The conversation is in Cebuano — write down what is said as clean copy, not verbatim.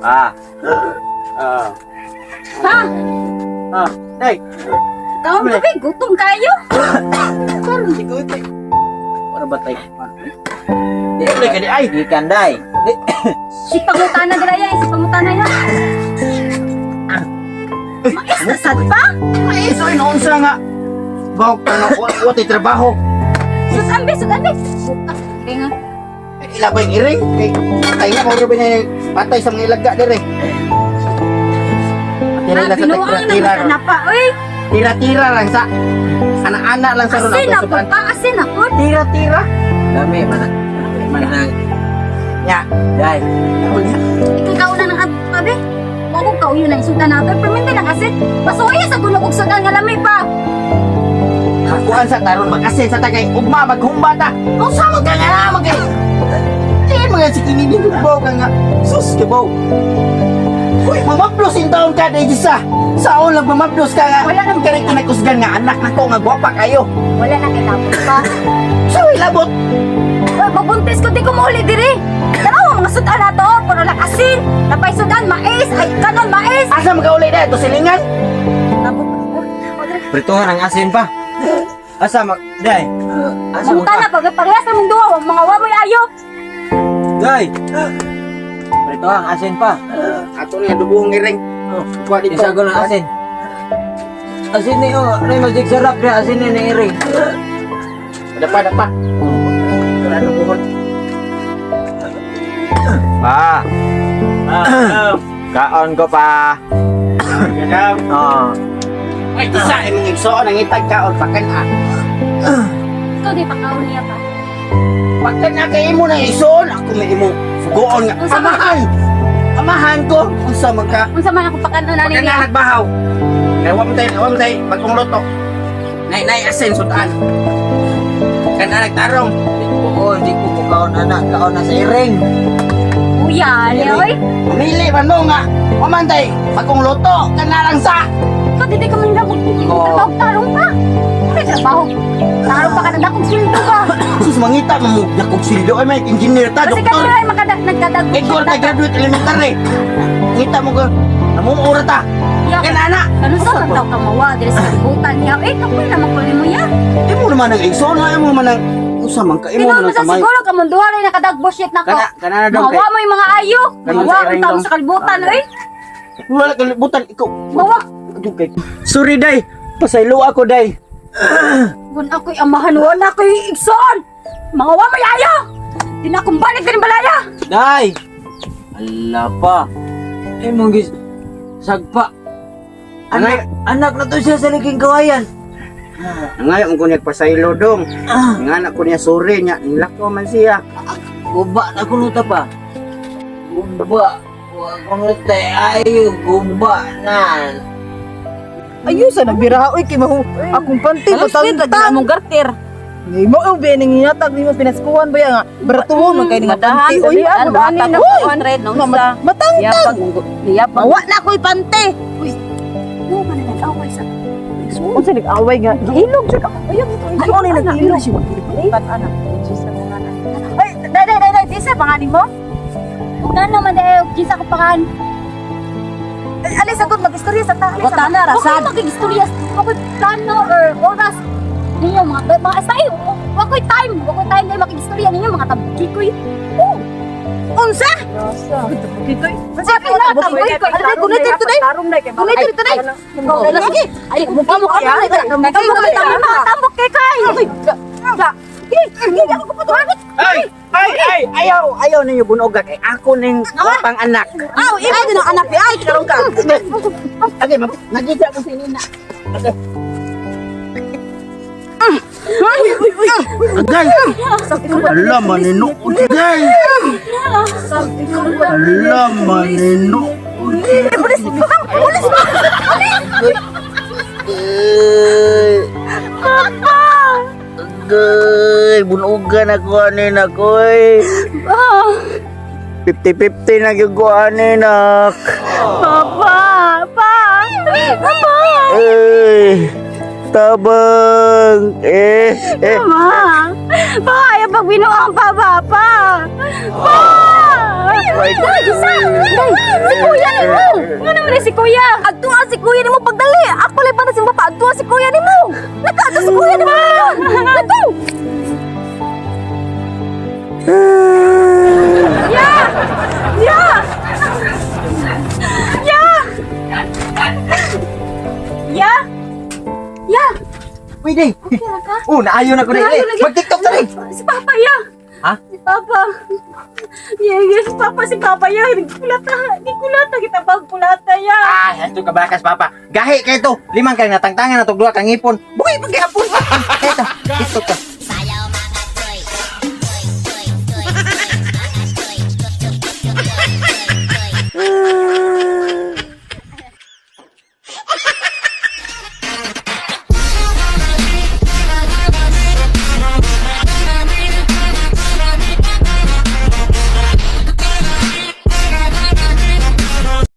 Ah. Ah. Ha? Ah, day. Kaon ko, be, gutom kayo. Para ba tayo? Di ay kadi ay. Gikan day. Di. Si pangutana dira ya, si pangutana ya. Mais na sad pa? Ay, so inunsa nga. Bawk ka nga wa tay trabaho. Sus ambi, sus ambi. Buka. Kaya nga. Ilabay iring kay patay na mo rubi na patay sa mga ilaga dire. Tira Ah, lang sa binuang na tira basta na pa, oy. tira-tira lang sa ana-ana lang sa ron Asin ato ako suban. pa, asin ako. Tira-tira. Dami man. Man ang Nya. day. Ikaw na ng abe. Wa ko kauyo na isudan nato. Permente lang asin. Pasuya sa gulok og sudan nga lami pa. Kakuan sa taron mag-asin sa tagay ugma maghumba ta. Unsa man ka nga na mag Di mga si kinini baw ka nga. Sus kibaw. Uy, mamaplos in taon ka dahil sa saon lang mamaplos ka nga. Wala nang- Kani kinakusgan nga anak nako nga gwapa kayo. Wala na kay labot pa. Sa labot. Oy, mabuntis ko di ko mauli diri. Dalawa mga sudan nato, puro lang asin. Napay sudan mais, ay kanon mais. Asa magkaulay na ito silingan? Labot. Oh, oh, diri. Prituhan ang asin pa. Asa mag day. Asa mo Mangutana ka? pag parehas na mong duwa, mga wa mo'y ayo. Day. Prituhan ang asin pa. Ato niya dubuhong iring. Kuha dito. Isago ng asin. Asin ni oh, ray magic sarap ni asin ni ni iring. Dapa dapa. Wala dubuhon. Pa. Ah, Kaon ko pa. Oh. Ay, isa imong igsoon ang itag kaon pakan ah. Ikaw di pa kaon niya pa. Pakan ah kay imo na igsoon ako may imo sugoon nga. Unsa man- Amahan. Amahan ko unsa man ka? Unsa man ako pakanon ani Pakan niya? na nagbahaw. Kay wa man tay bagong luto. Nay nay asin sudan. Kan na nagtarong. Di ko oh, di ko kaon anak, kaon na sa iring. Uya, ali oy. Pumili man mo nga. Wa man tay bagong luto kan na lang sa. Ikaw di ka man lang Oo. trabaho tarong pa. Ay, trabaho. Tarong pa ka na dakong sweldo ka. Sus mangita mo dakog sildo ay may engineer ta Kasi doktor. kanila ay makada nagkadag. Ikaw ta graduate elementary. Ngita mo ka namumuura ta. Ya, Kan ana. ano sa man taw ka mawa diri sa kalibutan niya? Eh, kapoy naman ko nimo ya. Imo naman ang igsoon ha, imo naman ang usa man ka imo Tinuod man mo ang sa kamay. siguro ka mundo rin nakadagbo shit nako. Kana kana na dong Mawa kay mo yung mga ayo. Kana Mawa sa ang iring tao dong. sa kalibutan oy. Wala kalibutan ikaw. Mawa. Adto kay. Sorry day. Pasaylo ako day. Gun ako'y amahan wala ako'y igsoon. Mga wa may ayo. Di na akong balik din balaya. Day. Ala pa. Imong gis sagpa. Anak, anak na to siya sa liging kawayan. Nangayo ko niya pasaylo dong. Nga na ko niya sorry nya nilakaw man siya. Guba na kuno ta pa. Guba. Wa kuno tay ayo guba na. Ayun sa nagbiraha oy kay mahu akong panty matangtang. Mong garter. Nimo og bening yatag nimo pinaskuhan ba ya nga baratuhon man kay nga panty oy. Ano ani na 200 no sa. Matangtang. Liyapag. Mawa na ako'y pante. No man nag-away sa Unsa nag-away nga? Giilog jud ako. Ayun ano ni nag-ilog? Ay, dai dai dai dai, di sa panganin mo? Ug na man dai og kinsa ko pangan. Ay, Alis agad mag-istorya sa ta. Alis Wata na Wa ko'y rasad. makigistorya, wa ko'y plano or oras ninyo mga mga style. Wa ko'y time, wa ko'y time dai makigistorya ninyo mga tabuki ko'y. Oh, Unsa? Kikoy. Sabi na, tabuki ko'y. Ano ba connected today? Connected today. Lagi. Ay, mukha mo ka na. Mga tambok kay kay. Ay, ay, ay, ayaw, ayaw ninyo bunoga kay ako ning pang anak. Aw, imo din ang anak ni ay karon ka. Okay, nagita ko si Nina. Okay. Agay! Ala, manino. Agay! Ala, manino. Pulis, pulis. Papa! Agay! Bunugan ako, anin ako eh. 50-50 na gyud ko anin, nak. Papa, pa. Papa. Eh, tabang. Eh, eh. Ma. Pa, ayaw pag binuang pa, pa, pa. Pa. Alright. Day, isa! Day, si kuya nimo! Nga naman eh, si kuya! Agtuwa si kuya nimo pagdali! Ako lang pa na si papa, agtuwa si kuya nimo! Nakaadto si kuya nimo! Nakaadto! Ya! Ya! Ya! Ya! Ya! Uy, day. Okay ra ka? Oh, naayo na ko day. Naayo lagi. Mag-TikTok na rin. Si Papa, ya! Ha? Si Papa. Yeah, yeah, si Papa, si Papa, ya. Nagkulata, nagkulata kita pagkulata, ya. Ah, ato ka bakas papa. Gahi kay to. Limang kay natangtangan na duha kang ipon. Buhi paghapon. Eto, TikTok ka.